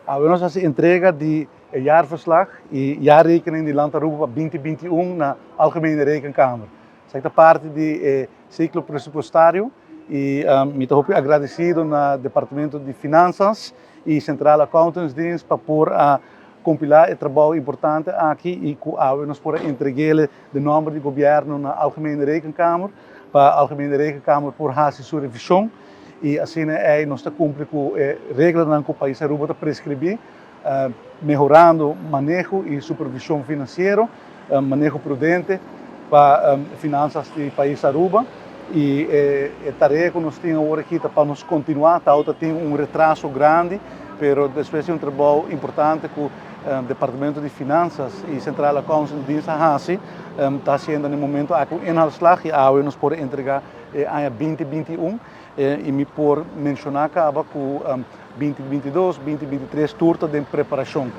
Awe nos a hasi entrega di e jaarverslag y jaarrekening di Land Aruba pa 2021 na Algemene Rekenkamer. Esaki ta parti di e ciclo presupuestario y mi ta hopi agradecido na Departamento di Finanzas y Centrale Accountantsdienst pa por a compila e trabou importante aki y cu awe nos por a entreg'ele den nomber di Gobierno na Algemene Rekenkamer pa Algemene Rekenkamer por haci su revision y asina ey nos ta cumpli cu e reglanan cu pais Aruba ta prescribi, mehorando maneho y supervision financiero, maneho prudente pa finanzas di pais Aruba. Y e tarea cu nos tin awor aki ta pa nos continua, tawata tin un retraso grandi, pero despues di un trabou importante cu Departamento di Finanzas y Centrale Accountantsdienst a haci, ta haciendo na e momento aki un inhaalslag y awe nos por entrega e aña 2021 y mi por menciona caba cu 2022, 2023 tur ta den preparacion.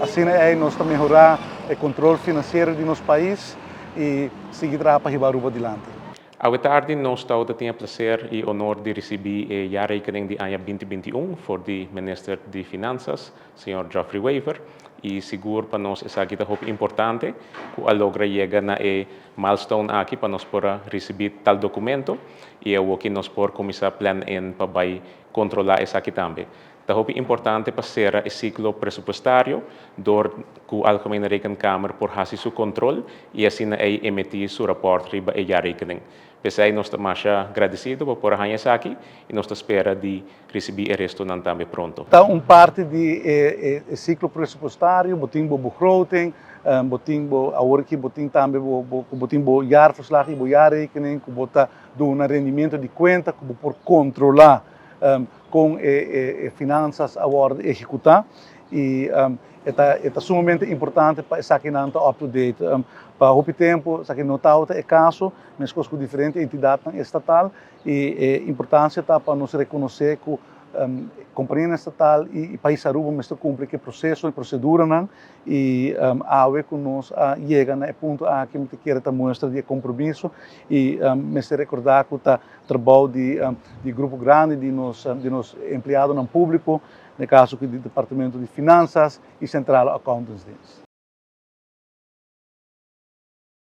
Asina ey nos ta mehora e control financiero di nos pais y sigui traha pa hiba Aruba dilanti. Awe tardi nos tawata tin e placer y honor di ricibi e jaarrekening di aña 2021 for di Minister di Finanzas, señor Geoffrey Wever, y sigur pa nos esaki ta hopi importante cu a logra yega na e milestone aki pa nos por a ricibi tal documento y awoki nos por cuminsa plan in pa bay controla esaki tambe. Ta hopi importante pa cera e ciclo presupuestario door cu Algemene Rekenkamer por haci su control y asina ey emiti su rapport riba e jaarrekening. P'esey nos ta masha gradecido pa por a haña esaki y nos ta spera di ricibi e restonan tambe pronto. Ta un parti di e ciclo presupuestario, bo tin bo begroting, bo tin bo, awor aki bo tin tambe bo, bo, bo tin bo jaarverslag y bo jaarrekening cu bo ta duna rendimiento di cuenta cu bo por controla con e finanzas a wordo ehecuta y e ta sumamente importante pa esakinan ta up to date. Pa hopi tempo esaki no tabata e caso, mescos cu diferente entidadnan estatal, y e importancia ta pa nos reconoce cu compania estatal y pais Aruba mester cumpli cu e proceso y proceduranan, y awe cu nos a yega na e punto aki mi ta kere ta muestra di e compromiso y mester recorda cu ta trabou di grupo grandi di nos empleadonan publico, den caso aki di Departamento di Finanzas y Centrale Accountantsdienst.